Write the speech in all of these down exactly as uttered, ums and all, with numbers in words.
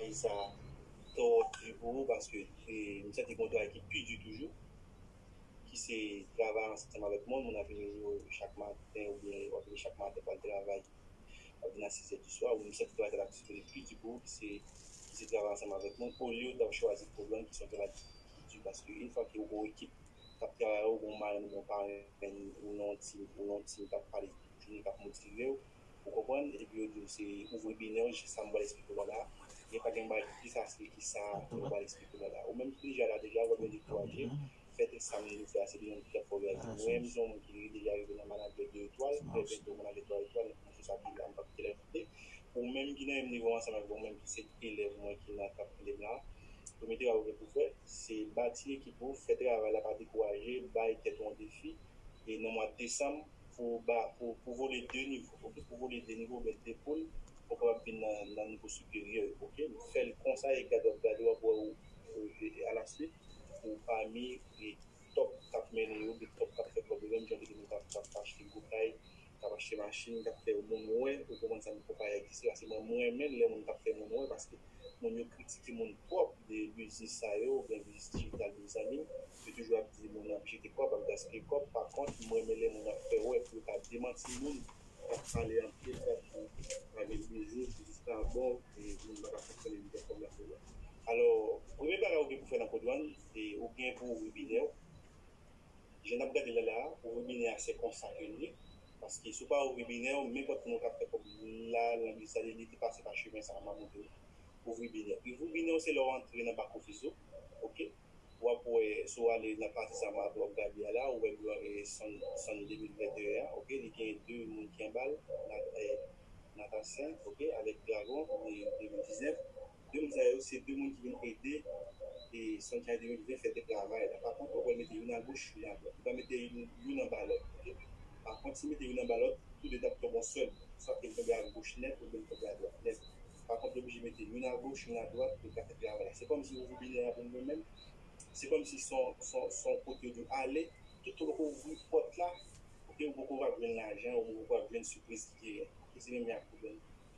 travay sa twò di pou ou, paske e, m santi gen yon travay ki pi di toujou, ki se travay ansanm avèk moun. Moun ap vini jou chak maten, oubyen w ap vini chak maten pou al travay, w ap vin a sis è di swa, ou menm se travay sa k ap sipoze pi di pou ou, ki se, ki se travay ansanm avèk moun, olye w t ap chwazi pwoblèm ki se yon travay ki di, paske yon fwa ke ou gen yon ekip k ap travay, ou gen yon marenn, ou gen yon parenn, ou nan yon tim, ou nan yon tim k ap pale, jounen k ap motive w, ou konprann, epi yo di w se ouvri binè w, se sa m pral eksplike w la, gen pa gen bagay ki plis fasil ki sa m pral eksplike w la. Ou menm ki deja la deja, ou pa bezwen dekouraje, fè tout sa m di w fè a, se de moun ki ap fè w reyalize. Mwen menm, se yon moun ki deja rive nan manadjè de etwal, trè byento manadjè twa etwal, nan konfesyon sa ki la, m p ap kite lè koute. Ou menm ki nan menm nivo ansanm avèk mwen, ki se elèv mwen ki nan k ap tande m la, premye travay ou gen pou fè, se bati ekip ou, fè travay la, pa dekouraje, bay tèt ou yon defi, e nan mwa desanm, pou ba, pou, pou vole de nivo, ok? Pou vole de nivo, oubyen de poul, pou w kapab vin nan, nan nivo siperyè, ok? Fè l konsa, e gade w ap gade, w ap wè ou, ou, e, e, alaswit, ou pami, e, tòp k ap mennen yo, de tòp k ap fè kòb yo, menm jan de moun k ap, k ap achte gwo kay, k ap achte machin, k ap fè moun wè, ou konprann sa m konpare ak egziste, paske mwen, mwen renmen lè moun k ap fè moun wè, paske moun yo kritike moun twòp de biznis sa yo, oubyen biznis dijital, mezanmi, yo toujou ap di moun ap jete kòb, ap gaspiye kòb, pa kont, mwen renmen lè moun ap fè wè, pou yo ka demanti moun k ap pale anpil, k ap di, pa gen biznis, biznis pa bon, e moun pa ka fonksyone, li fè kòb la pou yo. Alò, premye bagay ou gen pou fè nan Kodwann, se ou gen pou ouvri binè w. Jan n ap gade l la, ouvri binè a se konsa ke l ye. Paske si w pa ouvri binè w, nenpòt moun k ap fè kòb la, nan biznis sa, li te pase pa chemen sa a, m ap montre w. Ouvri binè. Ouvri binè w se lè w antre nan back office ou, ok? W ap wè, si w ale nan pati sa m ap, w ap gade a la, ou wè blo, e, Sun, Sun de mil venteyen an, ok? Li gen de moun ki anba l, Nat, e, Nathan Saint, ok, avèk Dragon, de mil diznèf. De moun sa yo, se de moun ki vin ede, e, Sunshine de mil ven fè de travay la. Pa kont, ou pral mete youn agoch, youn adwat. Ou pa mete youn, youn anba lòt, ok? Pa kont, si mete youn anba lòt, tou de t ap tonbe yon sèl. Swa ke l tonbe agoch nèt, oubyen l tonbe adwat nèt. Pa kont, li oblije mete youn agoch, youn adwat, pou l ka fè travay la. Se kòmsi ou vin binè a pou mwen menm. Se kòmsi se yon, se yon, se yon kote yo di w ale, tout ou poko ouvri pòt la, ok, ou poko ap jwenn lajan, ou poko ap jwenn sipriz ki genyen. Ok, se menm jan ak pwoblèm.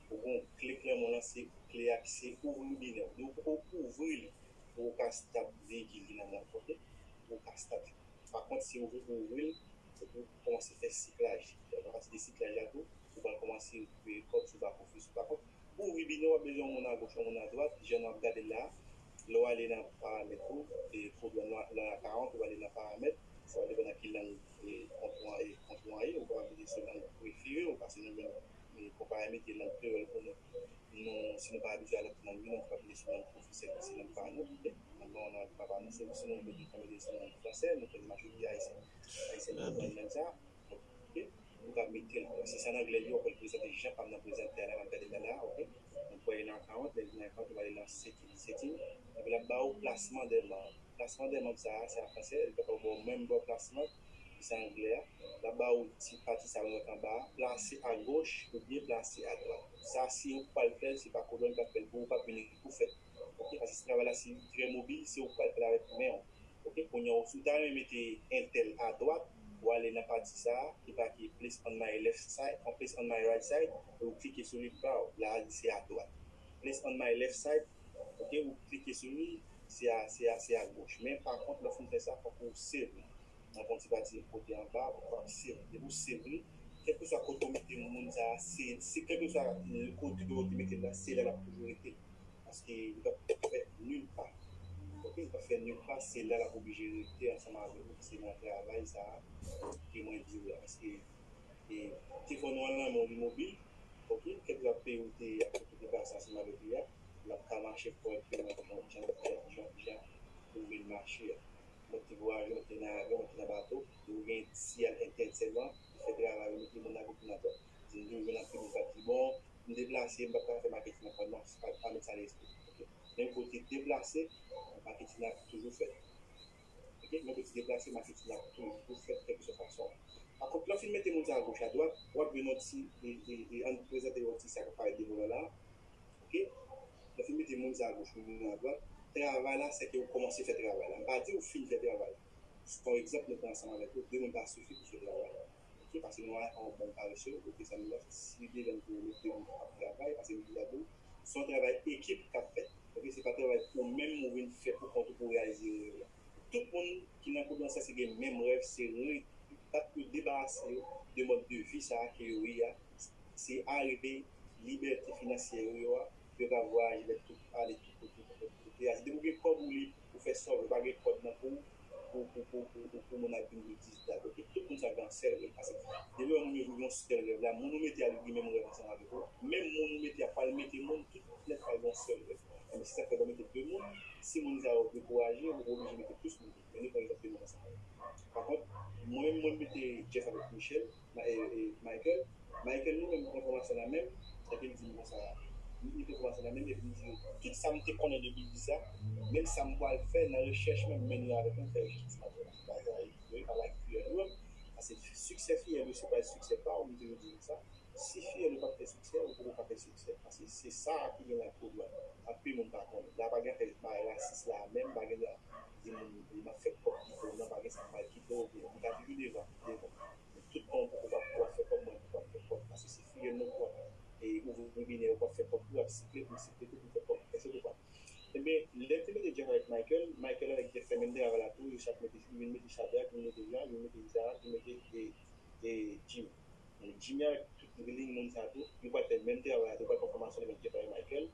Ou gen yon kle k nan men w lan, se kle a ki se ouvri binè w. Depi w poko ouvri l, ou poko ka start veyikil ki nan men w, ok? Ou poko ka start. Pa kont, si ou ouvri pou ouvri l, se pou kòmanse fè siklaj. Apati de siklaj la tou, ou pral kòmanse kreye kòb sou back office ou. Pa kont, pou ouvri binè w, w ap bezwen yon moun agoch, yon moun adwat, jan n ap gade l la. Lè w ale nan paramèt ou, e, Kodwann nan, nan akawont, ou ale nan paramèt, sa va depann nan ki lang, e, kont ou an, e, kont ou an ye, ou kapab mete sou lang prefere w, paske nou menm, e, konpayi a mete lang kreyòl pou nou. Nou, si nou pa abitye a lòt lang yo, nou kapab mete sou lang pwofesè ki se lang pa nou, ok? Lang pa nou, lang pa nou, se, si nou mete, nou mete sou lang fransè, nou konnen majorite ayisyen, ayisyen konprann lang sa, ok? Nou ka mete l, se sa nan anglè li, w ap wè l prezante jan pa m nan prezante a la, m ap gade l la, ok? Donk, w ale nan akawont, lè l vin nan akawont, ou ale nan setting, setting, epi l ap ba ou plasman dè manm. Plasman dè manm sa a, se an fransè, li kapab ba w member plasman, ki se anglè a. L ap ba ou ti pati sa a, ou wè k anba a, plase agoch oubyen plase adwat. Sa, si ou pral fè l, se pa Kodwann k ap fè l pou ou, ou p ap vini pou fè l. Ok, paske travay la, se trè mobil, se ou k pral fè l avèk men w. Ok, kounye a, si w ta renmen mete entèl adwat, ou ale nan pati sa a, ki make Place on my left side, on place on my right side, e ou klike sou li, paw, la a li se adwat. Place on my left side, ok, ou klike sou li, se a, se a, se agoch. Men pa kont, lè w fin fè sa, fòk ou save li. Nan yon ti pati kote anba, ou pral save li. Depi w save li, kèlkeswa kote w mete moun sa a, se, se kèlkeswa kote w te mete l la, se la l ap toujou rete. Paske li p ap fè nil pa. Ok, li p ap fè nil pa, se la l ap oblije rete ansanm avè w, se nan travay sa a ke mwen di w la. Paske, e, telefòn ou an nan men w, li mobil, ok, kèlkeswa peyi ou te ye a, kote w te pase ansanm avèk li a, l ap ka mache kòrèkteman jan, jan, jan, jan ou vle l mache a. Mwen te vwayaje, mwen te nan avyon, mwen te nan bato, e ou gen siyal entènèt sèlman, ou fè travay ou, mete moun nan goup nan tèt. Di m toujou jwenn anpil moun k ap di, bon, m deplase, m p ap ka fè maketin ankò. Non, se pa, pa met sa nan lespri w, ok? Menm ke w te deplase, maketin nan ap toujou fèt. Ok? Menm ke w te deplase, maketin nan ap toujou fèt, kèlkeswa fason. Pa kont, lè w fin mete moun sa a goch, adwat, w ap jwenn yon ti, e, e, e, ann prezante yon ti sa k ap parèt devan w la, ok? Lè w fin mete moun sa a goch, moun nan adwat, travay la, se ke ou kòmanse fè travay la. M pa di ou fin fè travay la. Se yon egzanp nou pran ansanm avèk ou, de moun pa sifi pou fè travay la. Ok? Paske nou wè yon bon parese, ok, sa nou wè, si li devan pou met de moun ap travay, paske nou deja di w, se yon travay ekip k ap fèt. travay ou menm ou vin fè pou kont ou pou reyalize rèv la. Tout moun ki nan koudwans la se gen menm rèv, se re, bat yo debarase yo de mòd de vi sa a ke yo ye a. Se arive libète finansyè yo yo a, yo ka vwayaje lè tout ale tout kote, tout kote. Depi w gen kòb ou lib, ou fè sa w vle, pa gen kòd nan kou pou, pou, pou, pou, pou, pou moun ap vin yo diz dat. Ok, tout moun sa gen yon sèl rèv. Paske depi lè moun yo gen yon sèl rèv la, moun ou mete a li gen menm rèv ansanm avèk ou. Menm moun ou mete a pral mete moun, tout nèt pral gen yon sèl rèv. Enben, se sa k fè lè w mete de moun, si moun sa yo dekouraje, ou oblije mete plis moun. Men nou pran egzanp de moun ansanm avèk. Pa kont, mwen menm, mwen mete Jeff avèk Michel, Ma- e- e Michael. Michael li menm pran fòmasyon la menm, epi li di m konsa, li li pran fòmasyon la menm, epi li di, tout sa m te konnen de biznis la, menm sa m pral fè nan rechèch menm, m mennen avèk mwen, fè rechèch sa, travay, travay, travay, paske siksè fiyèl yo se pa siksè pa ou, m toujou di nou sa. Si fiyèl ou pa fè siksè, ou poko ka fè siksè. Paske se sa ki gen la koudwàn. Anpil moun pa konnen. La pa gen afè bagay rasis la menm, pa gen di moun li m ap fè kòb pito, non, pa gen sa, m pral kite w, li ka toujou devan, devan. Men tout tan ou poko pa pou w ap fè kòb, mwen poko ap fè kòb. Paske se fiyèl nou pran. E ouvri webinè, ou p ap fè kòb tou, ap sikle pou sikle tou pou fè kòb. Èske ou konprann? Ebyen, lè m te mete Jeff avèk Michael, Michael avèk Jeff fè menm travay la tou, yo chak mete, yo vin mete Shadrack, yo mete Jean, yo mete Isaac, yo mete e, e Jimmy. Jimmy avèk tout liy moun sa tou, yo pral fè menm travay la, yo pral pran fòmasyon avèk Jeff avèk Michael.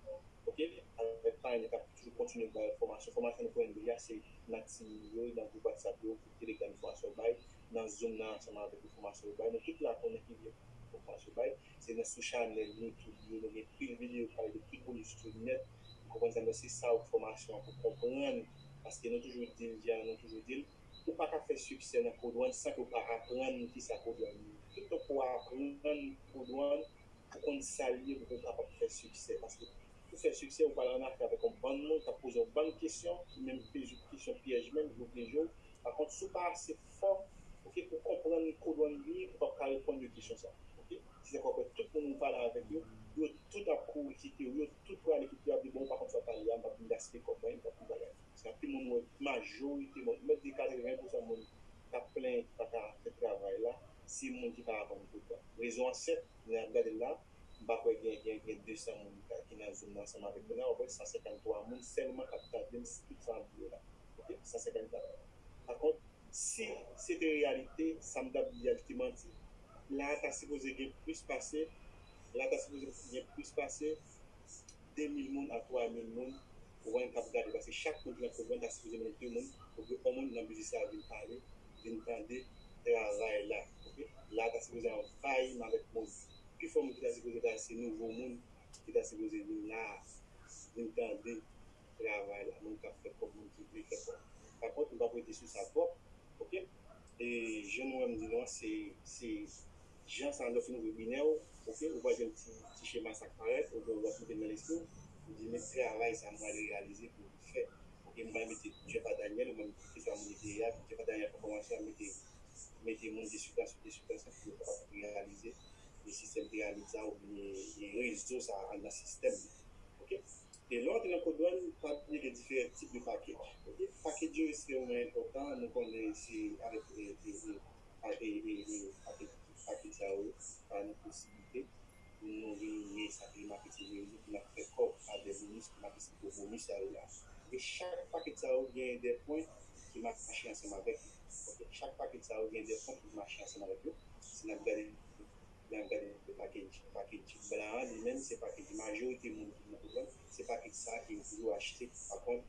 Ok, avèk parenn yo k ap toujou kontinye bay fòmasyon. Fòmasyon nou konnen deja, se nan team yo, nan gwoup WhatsApp yo, gwoup Telegram yo fòmasyon yo bay, nan Zoom nan ansanm avèk yo fòmasyon yo bay. Nou tout la konnen ki vye fòmasyon yo bay. Se nan sou chanèl YouTube yo, nou gen pil videyo k pale de tout bonus tout nèt. Ou konprann sa, se sa fòmasyon an pou konprann. Paske nou toujou di l, Jean, nou toujou di l, ou pa ka fè siksè nan kodwàn san ke w pa aprann kisa kodwàn ye. Tout tan ke w aprann kodwàn, pou konn sa l ye, pou w kapab fè siksè. Paske pou fè siksè, ou pral ann afè avèk yon bann moun k ap poze yon bann kesyon, ki menm peze kesyon pyèj menm, yo pyeje w. Pa kont, si w pa ase fò, ok, pou konprann kodwàn byen, ou p ap ka reponn yo kesyon sa. Ok? Se sa k fè w wè tout moun ou pale avèk yo, yo tout ap kouri kite w, yo tout prale kite w, ap di, bon, ou pa konn sa w pale a, m p ap vin gaspiye kòb mwen, m p ap vin bagay. Paske anpil moun wè majorite, bon, m mèt di katreven pousan moun k ap plenyen ki pa ka fè travay la, se moun ki pa aprann koudwàn. Rezon an senp, lè n ap gade l la, m pa kwè gen, gen, gen de san moun ki nan Zoom nan ansanm avèk nou la, w ap wè san senkant twa moun sèlman k ap tande m, tout sa m ap di yo la. Ok? San senkant twa. Pa kont, si se te reyalite, sa m t ap di a, li te manti, la a ta sipoze gen plis pase, la a ta sipoze gen plis pase de mil moun a twa mil moun, ou konprann, k ap gade, paske chak moun ki nan koudwàn ta sipoze mennen de moun, pou ke yon moun nan biznis la vin pale, vin tande travay la. Ok? La a ta sipoze yon vay m avèk moun. Pi fò moun ki ta sipoze ta se nouvo moun ki ta sipoze vin la, vin tande travay la, moun k ap fè kòb, moun ki vle fè kòb. Pa kont, m p ap rete sou sa twòp, ok? E jan nou wè m di nou an, se, se jan sa lè w fin ouvri webinè w, ok, ou pral jwenn ti, ti chema sa k parèt, oubyen w ap mete l nan lespri w, ou di, men travay sa m pral reyalize pou m fè. Ok, m pral mete Jeff a Daniel, ou menm keswa moun ete a, Jeff a Daniel fè fòmasyon, mete, mete moun de suit an suit, de suit an suit pou yo kapab reyalize e sistèm piramid sa oubyen e rezo sa anndan sistèm li. Ok? E lè w antre nan kodwàn, pa bliye gen diferan tip de package. Ok? Package yo ekstrèmman enpòtan, nou konnen se avèk e, e, e, pa- e, e, e, package, package sa yo ba nou posiblite pou nou vin gen sa ki rele marketing réseau, pou n ap fè kòb a de bonis, ki mache sou gwo bonis sa yo la. E chak package sa yo gen de pwen ki mache ansanm avèk li. Ok? Chak package sa yo gen de pwen ki mache ansanm avèk yo. Si n ap gade Lè n ap gade package, package blan an, li menm, se package majorite moun ki nan pwogram, se package sa a ke yo toujou achte. Pa kont,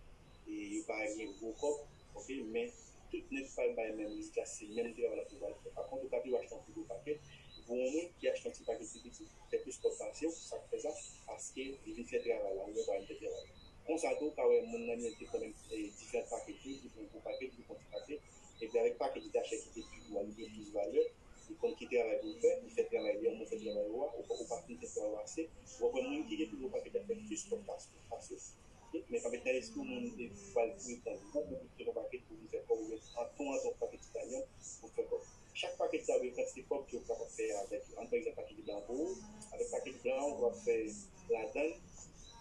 e, yo pa gen gwo kòb, ok, men tout nèt pral bay menm rezilta, se menm travay la pou pral fè. Pa kont, ou ka toujou achte yon pi gwo package, pou yon moun ki achte yon ti package pi piti, fè plis kòb pase w, sa k fè sa, paske li vin fè travay la, oubyen pa vin fè travay la. Konsa tou, ou ka wè moun nan li menm ki pran menm, e, diferan package yo, ki pran gwo package, ki pran ti package, epi avèk package li t achète ki te pi gwo a, li gen plis valè, li konn ki travay pou l fè, li fè travay li an, mwen fè travay ou a, ou pa, ou pa fin fè travay ou ase, ou ap wè moun ki gen pi gwo package ap fè plis kòb pase, pase w. Ok? Men pa met nan lespri w moun e pral kouri pran gwo, gwo, gwo, gwo package pou vin fè kòb, oubyen anton, anton package titanyòm pou fè kòb. Chak package sa yo gen kantite kòb ke w kapab fè avèk yo. Ann pran egzanp package blan an pou ou. Avèk package blan an, ou kapab fè ladan l,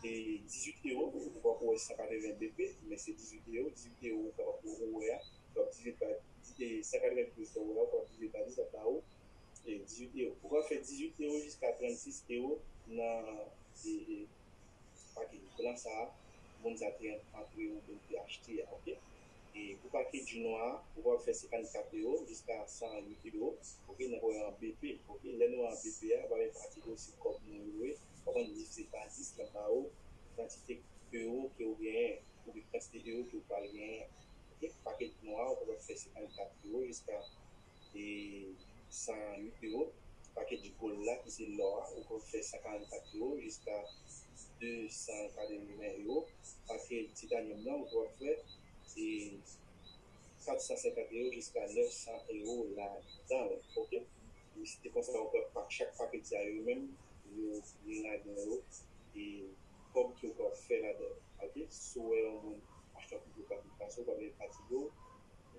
e, dizuit ewo, ou kapab wè san katreven B P, men se dizuit ewo, dizuit ewo ou kapab wè a, w ap divize pa, e, san katreven plis sa w ap divize pa dis, l ap ba ou, e, dizuit ewo. Ou ka fè dizuit ewo jiska trannsis ewo nan, e, e, package blan sa a. moun sa te antre oubyen te achte a, oke? E pou package nwa a, ou kapab fè senkannkat ewo jiska san uit ewo, oke, nan pwen an B P, oke? Lè nou an B P a, pa gen pati yo, se kòb nou yo ye, ou konprann, divize pa dis, l ap ba ou kantite ewo ke ou genyen, oubyen kantite ewo ke ou pral genyen. Oke? Package nwa a, ou kapab fè senkannkat ewo jiska e san uit ewo. Package gold la, ki se lò a, ou ka fè san karannkat ewo jiska de san katreven ewo. Package titanyòm nan, ou ka fè e kat san senkant ewo jiska nèf san ewo ladan l, oke? E se konsa, ou ka pa, chak package sa yo menm, yo gen ladan yo e kòb ke ou ka fè ladan, oke? Si w wè yon moun achte yon pil gwo package pase w, ou pa bezwen fatige w,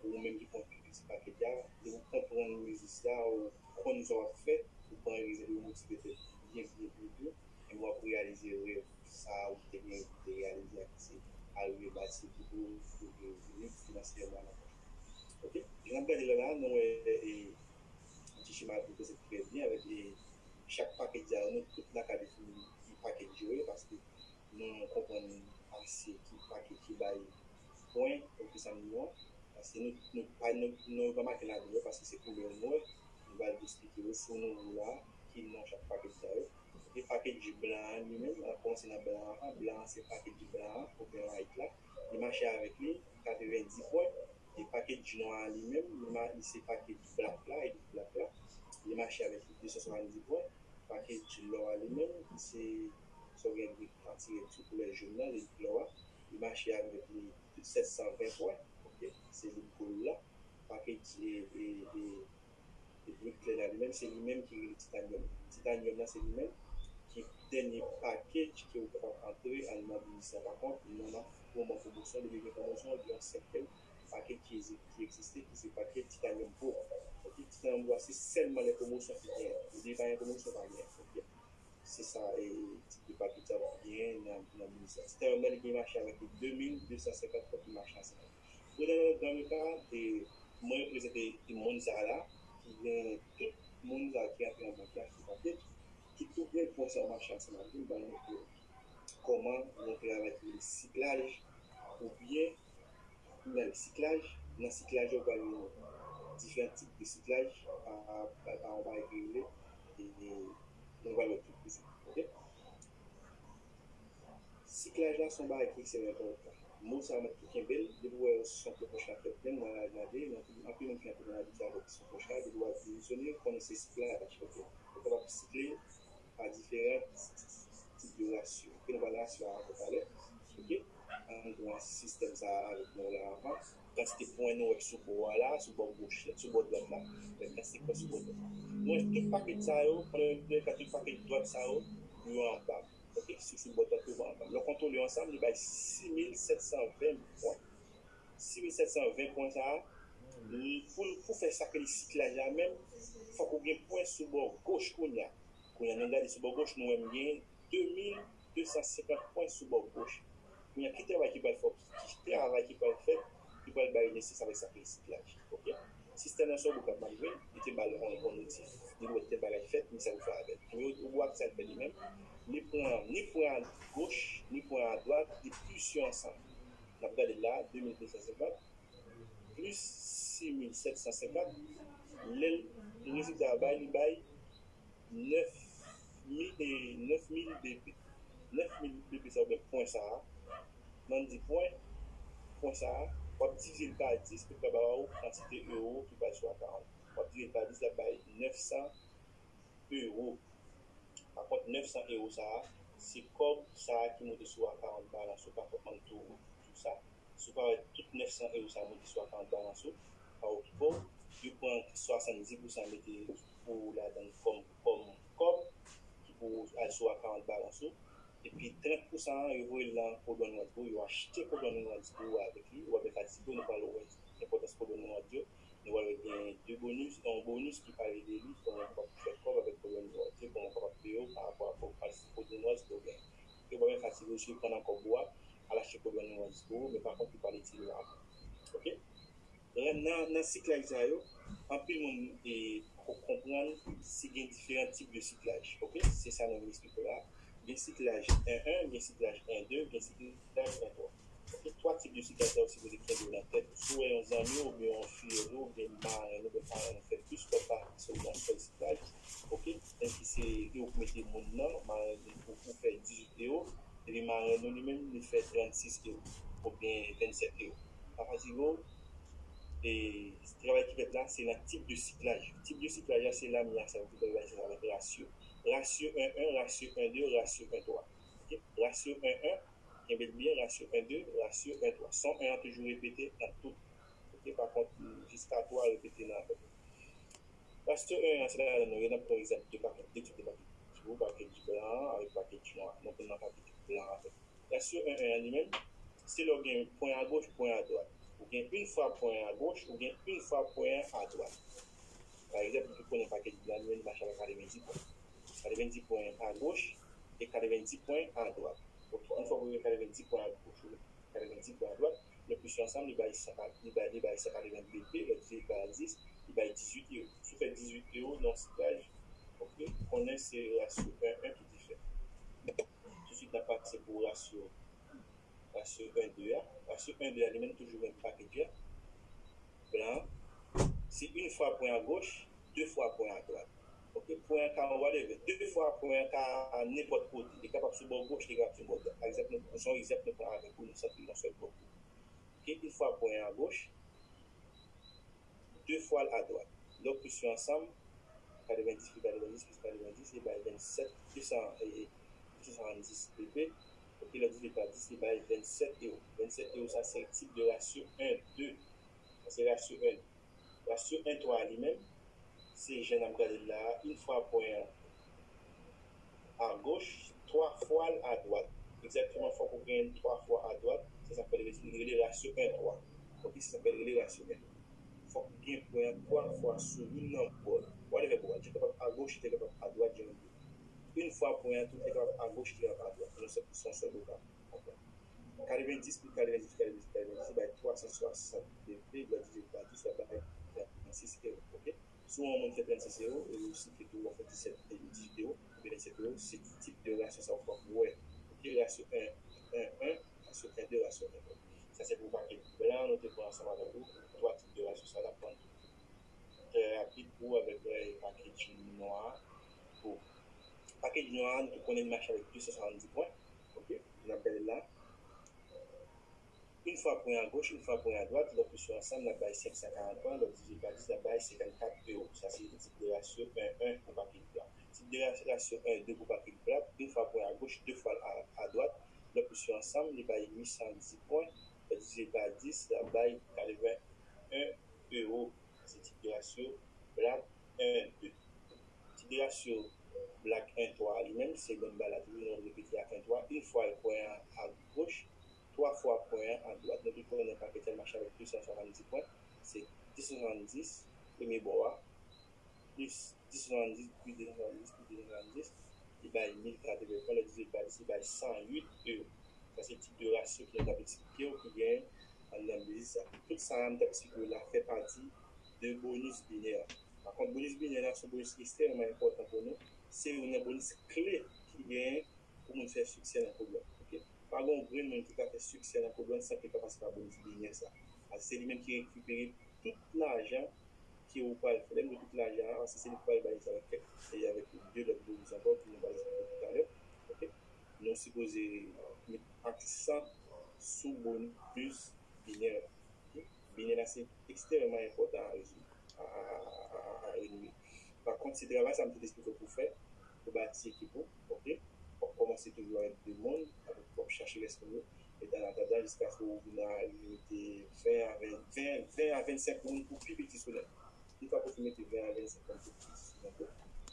ou menm ki pran pil piti pakèt la, lè ou konprann biznis la, ou konn sa w ap fè, ou pran rezèv, ou motive tèt byen, byen, byen, byen, e w ap reyalize rèv sa a ou te gen pou te reyalize a, ki se arive bati pou ou, pou ou vin liv finansyèman nan pòch ou. Oke? Jan n ap gade la, la, nou wè e, yon ti chema ki prezante trè byen avèk e, chak pakèt sa yo, nou tout la ka defini ki pakèt yo ye, paske nou konprann ase ki pakèt ki bay pwen, oke, sa nou an. Paske nou, nou pa, nou, nou pa make ladan yo, paske se koulè nou wè. Nou va eksplike yo sou nouvo la, ki non chak pakèt sa yo. E pakèt blan an li menm, n ap kòmanse nan blan an. Blan an se pakèt blan an, oubyen light la. Li mache avèk li, katrevenndis pwen. E pakèt nwa a li menm, li ma-, li se pakèt black la, e black la. Li mache avèk li, de san swasanndis pwen. Pakèt lò a li menm, se sa w gen ki atire sou koulè jòn nan, li lò a. Li mache avèk li sèt san ven pwen, oke? Se li gold la. Pakèt e, e, e, e brik klè la li menm, se li menm ki rele titanyòm. Titanyòm nan, se li menm ki dènye pakèt ke ou kapab antre anndan biznis la. Pa kont, nou nan moman pwomosyon, depi gen pwomosyon, gen yon sèten pakèt ki egzi-, ki egziste, ki se pakèt titanyòm pro. Oke, titanyòm pro a, se sèlman lè pwomosyon ki genyen. Depi pa gen pwomosyon, pa genyen. Oke? Se sa, e, tip de pakèt sa w ap genyen nan, nan biznis la. Titanyòm nan, li gen mache avèk de mil de san senkant kòb, li mache ansanm. Predan nan ka, e, mwen reprezante moun sa la, ki gen tout moun sa ki antre nan bank la, ki pakèt, ki tou gen pwen sa mache ansanm avèk li, m ba nou kòman yon travay ki rele siklaj, oubyen nan siklaj, nan siklaj yo, ou pral jwenn diferan tip de siklaj, pa, pa, pa yon bagay ki rele, e, nou pral wè tout kou sa, oke? Siklaj la se yon bagay ki ekstrèmman enpòtan. Mo sa a, mwen tou kenbe l, depi w wè yon pòch la fèt menm, mwen al gade, anpil, anpil moun ki antre nan labitid avèk pòch la, depi w al pozisyone, konnen se siklaj, oke? Ou kapab sikle pa diferan tip de rasyo. Oke, nou pral rasyo a ankò talè. Oke? Ann pran sistèm sa a avèk nou la avan. Kantite pwen nou wè sou bò a la, sou bò goch la, sou bò dwat la. Kantite pwen sou bò dwat la. Nou wè tout pakèt sa yo, pandan nou ka tout pakèt dwat sa yo, yo anba. Oke? Sou, sou bò dwat yo anba. Lè w kontwole yo ansanm, li bay sis mil sèt san ven pwen. Sis mil sèt san ven pwen sa a, pou, pou fè sa ke li siklaj la menm, fòk ou gen pwen sou bò goch kounye a. Kounye a, nou gade sou bò goch, nou wè m gen de mil de san senkant pwen sou bò goch. Kounye a, ki travay ki pral fè, ki travay ki pral fèt, ki pral bay nesans avèk sa ki rele siklaj. Oke? Sistèm nan se yon boug k ap mal jwe, li te ba l yon, yon notif, li dwe te bagay fèt, men sa pou fè avè l. Kounye a, ou wè sa l fè li menm, li pran, ni pwen a goch, ni pwen a dwat, li plis yo ansanm. N ap gade la, de mil de san senkant, plis sis mil sèt san senkant, lè l, rezilta a bay, li bay nèf mil, e, nèf mil B P. Nèf mil B P sa oubyen pwen sa a, nan di pwen, pwen sa a, w ap divize l pa dis, pou l ka ba ou kantite ewo ki pral sou akawont. W ap divize l pa dis, l ap bay nèf san ewo. Pa kont, nèf san ewo sa a, se kòb sa a ki moute sou akawont balans ou, pa fòk mwen tou, tou sa. Si w pa wè tout nèf san ewo sa a moute sou akawont balans ou, pa okipe w, yo pran swasanndis pousan mete pou ou ladan l kòm, kòm kòb ki pou al sou akawont balans ou. Epi trant pousan an, yo voye l nan Codon Rewards pou ou, yo achte Codon Rewards pou ou avèk li, ou pa fatige w, nou pral wè enpòtans Codon Rewards yo. Nou pral gen de bonus, yon bonus ki pale de li, kòman w kapab fè kòb avèk Codon Rewards yo, kòman w kapab peye w pa rapò a kòb, kalite Codon Rewards ke w genyen. Yo pa menm fatige w, si w pran nan kòb ou a, al achte Codon Rewards pou ou, men pa kont, li pale de li avan. Oke? Nan, nan, nan siklaj sa yo, anpil moun, e, poko konprann si gen diferan tip de siklaj. Oke? Se sa nou vin eksplike w la. Gen siklaj en en, gen siklaj en de, gen siklaj en twa. Ok, twa tip de siklaj sa yo sipoze kenbe w nan tèt ou. Si w wè yon zanmi w oubyen yon fiyèl ou oubyen marenn ou oubyen parenn ou fè plis kòb pase w nan sèl siklaj, ok, menm si se ewo k mete moun nan, marenn ou, ou fè dizuit ewo, epi marenn ou li menm li fè trannsis ewo oubyen vennsèt ewo. Pa fatige w, e travay ki fèt la, se nan tip de siklaj. Tip de siklaj la, se lamya sa yo ki bay sa avèk rasyo. Rasyo en en, rasyo en de, rasyo en twa. Ok? Rasyo en en, kenbe l byen, rasyo en de, rasyo en twa. Son en an toujou repete nan tout. Ok? Pa kont, jiska twa repete nan avèk. Rasyo en an, se la nou ye, n ap pran egzanp de pakèt, de tip de pakèt. Sou pakèt blan avèk pakèt nwa. Nou pran nan pakèt blan avèk. Rasyo en en an li menm, se lè w gen pwen agoch, pwen adwat. Ou gen yon fwa pwen agoch, ou gen yon fwa pwen adwat. Pa egzanp, nou tout konnen pakèt blan li menm li mache avèk katrevendis pwen. Katrevendis pwen agoch e katrevendis pwen adwat. Ok, yon fwa ou gen katrevendis pwen agoch, ou gen katrevendis pwen adwat, lè w plis yo ansanm, li bay san, li bay, li bay san katreven B P, lè w divize pa dis, li bay dizuit ewo. Si w fè dizuit ewo nan siklaj, ok, konnen se rasyo en en ki te fèt. Tousuit, n ap pase pou rasyo, rasyo en de a. Rasyo en de a, li menm toujou menm pakèt la. Blan, se yon fwa pwen agoch, de fwa pwen adwat. Ok, pwen an ka whatever. De fwa pwen an ka nenpòt kote. Li kapab sou bò goch, li kapab sou bò dwat. Pa egzanp, nou, se yon egzanp nou pran avèk ou, nou santre yon sèl bò. Ok, yon fwa pwen an agoch, de fwa l adwat. Lè w plis yo ansanm, katrevendis plis katrevendis plis katrevendis, li bay vennsèt, de san, e, e, de san swasanndis B P. Ok, lè w divize pa dis, li bay vennsèt ewo. Vennsèt ewo, sa se tip de rasyo en de. Sa se rasyo en de. Rasyo en twa a li menm, se jan n ap gade l la a, yon fwa pwen an agoch, twa fwa l adwat. Egzakteman, fòk ou gen twa fwa adwat. Se sa k fè li rele rasyo en twa. Ok, se sa k fè li rele rasyo en twa. Fòk ou gen pwen an twa fwa sou youn nan bò yo. Whatever bò, li te kapab agoch, li te kapab adwat, jan nou vle. Yon fwa pwen an tou, li te kapab agoch, li te kapab adwat. Non, se pou se yon sèl bò. Katrevendis plis katrevendis plis katrevendis plis katrevendis bay twa san swasant B P, lè w divize pa dis, sa bay trannsis ewo, ok? Si yon moun fè trannsis ewo, e ou siple tou, w ap fè disèt, dizuit ewo, epi vennsèt ewo, se tip de rasyo sa w fòk wè. Ok, rasyo en, en, en, rasyo en de, rasyo en de. Sa se pou pakèt blan, nou te pran ansanm avèk ou, twa tip de rasyo sa w ap pran. Trè rapid pou avèk, eh, pakèt nwa. Pou pakèt nwa, nou te konnen li mache avèk de san swasanndis pwen. Ok, n ap gade la. Yon fwa pwen agoch, yon fwa pwen adwat, lè w plis yo ansanm, l ap bay senk san karant pwen, lè w divize pa dis, l ap bay senkannkat ewo. Sa se tip de rasyo en en pou pakèt blan. Tip de ras-, rasyo en de pou pakèt blan, yon fwa pwen agoch, de fwa a-, adwat, lè w plis yo ansanm, li bay uit san dis pwen, lè w divize pa dis, l ap bay katreven en ewo. Se tip de rasyo blan en de. Tip de rasyo blan en twa li menm, se menm bagay la toujou, nou repete ak en twa. Yon fwa pwen an agoch, twa fwa pwen an adwat. Nou tout konnen pakèt la mache avèk de san swasanndis pwen. Se de san swasanndis, premye bò a, plis de san swasanndis, plis de san swasanndis, plis de san swasanndis, li bay mil katreven pwen, lè w divize pa dis, li bay san uit ewo. Sa se tip de rasyo ki nou t ap eksplike w ki genyen anndan biznis sa. Tout sa a m t ap eksplike w la fè pati de bonis binè. Pa kont, bonis binè la se yon bonis ki ekstrèmeman enpòtan pou nou. Se youn nan bonis kle ki genyen pou moun fè siksè nan Koblann. Ok? Pa gen yon grenn moun ki ka fè siksè nan Koblann san ke l pa pase pa bonis binè sa. Paske se li menm ki rekipere tout lajan ke ou pral fè. Lè m di tout lajan an, paske se li ki pral bay sa avèk kèk, e avèk de lòt bonis ankò ke nou pral eksplike talè. Ok? Nou sipoze met aksan sou bonis binè. Ok? Binè la se ekstrèmeman enpòtan a rezon, a, a, a, a, a renove. Pa kont, se travay sa m te eksplike w pou fè, pou bati ekip ou, ok? W ap kòmanse toujou avèk de moun, apre w ap chache rès moun yo, e an atandan, jiskaske w vin arive mete ven a ven, ven, ven a vennsenk moun pou pi piti sou nèt. Yon fwa ke w fin mete ven a vennsenk moun pou pi piti sou nèt yo,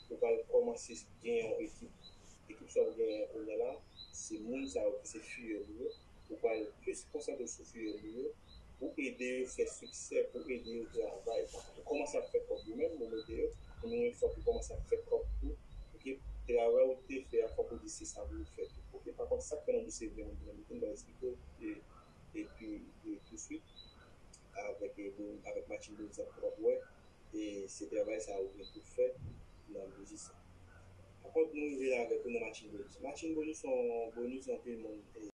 ou pral kòmanse gen yon ekip. Ekip sa w genyen kounye a la, se moun sa yo ki se fiyèl ou yo, ou pral plis konsantre w sou fiyèl ou yo, pou ede yo fè siksè, pou ede yo travay. Ou kòmanse ap fè kòb ou menm, ou mete yo, men yon fwa ke w kòmanse ap fè kòb tou, ok, travay ou te fè a, fòk ou di se sa pou ou fè tou. Ok, pa kont, sa k fè nou di se ven moun pou nou mete, m pral eksplike w, e, epi, e, touswit, avèk, e, bon, avèk matching bonus sa w kapab wè, e se travay sa ou gen pou fè nan biznis sa. Kont nou rive la avèk ou nan Matching Bonus. Matching Bonus se yon bonus anpil moun